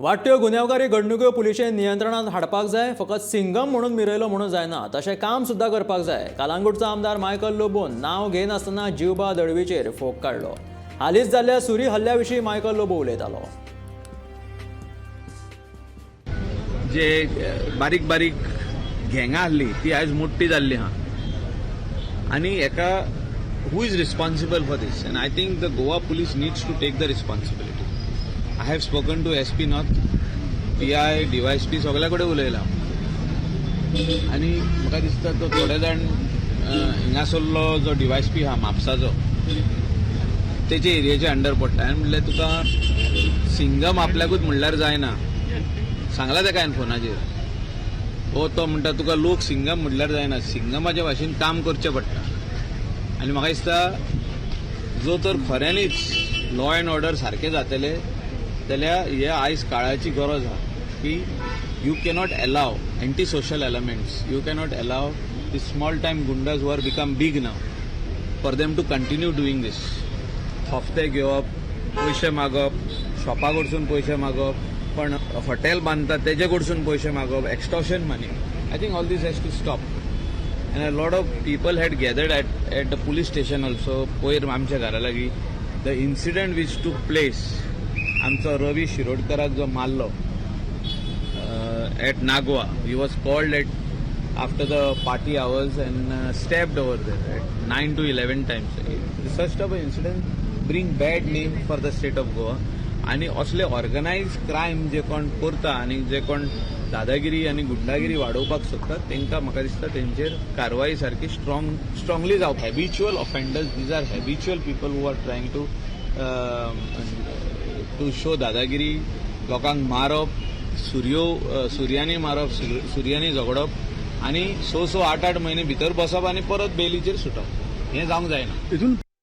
वाडट्यो गुन्यांवकारी घडणुक्यो पुलिशेन नियंत्रणात हाडपाक जाय. फकत सिंगम म्हणून मिरयलो म्हणून जायना, तशें काम सुद्दां करपाक जाय. कालांगूटचो आमदार मायकल लोबोन नांव घेनासतना जिवबा दळवीचेर फोग काडलो. हालींच जाल्ल्या सुरी हल्ल्या विशीं मायकल लोबो उलयतालो. जे बारीक बारीक गँगां आहली ती आयज मोठी जाल्ली आहा आनी हेका who is responsible for this? And I think the Goa Police needs to take the responsibility. I have spoken to SP North, PI, DySP, सगल्या कडेन उलयला आनी म्हाका दिसता तो थोडे जाण हिंगासरलो जो डीवायएसपी आहा म्हापसाचो, तेचे एरियेचे अंडर पडटा. हांवें म्हणलें, तुका सिंगम आपल्याकूच म्हणल्यार जायना. सांगला तेका हांवें फोनाचेर. हो तो म्हणटा, तुका लोक सिंगम म्हणल्यार जायना, सिंगमाच्या भाशेन काम करचें पडटा. आनी म्हाका दिसता, जो तर खऱ्यांनीच लॉ अँड ऑर्डर सारकें जातले जाल्यार हे आयज काळाची गरज आहा की you cannot allow anti social elements, you cannot allow the small time goondas who are become big now for them to continue doing this. हफ्ते घेवप, पयशे मागप, शॉपा कडसून पयशे मागप, पण हॉटेल बांदता तेजे कडसून पयशे मागप, extortion money. I think all this has to stop and a lot of people had gathered at the police station also. पयर आमच्या घरा लागीं the incident which took place, आमचो रवी शिरोडकराक जो मारलो at Nagwa, he was called at after the party hours and stabbed over there at 9 to 11 times. Such type of incident bring bad name for the state of Goa. आणि असले organise crime जे कोण करता आनी जे कोण दादागिरी आनी गुंडागिरी वाडोवपाक सोदतात, तांकां म्हाका दिसता तेंचेर कारवाई सारकी स्ट्रॉंगली जावप. Habitual offenders, these are habitual people who are trying to show दादागिरी, लोकांक मारप, सुरयो सुरयांनी मारप, सुरयांनी झगडप आनी स स आठ आठ म्हयने भितर बसप आनी परत बेलीचेर सुटप, हें जावंक जायना. इथून.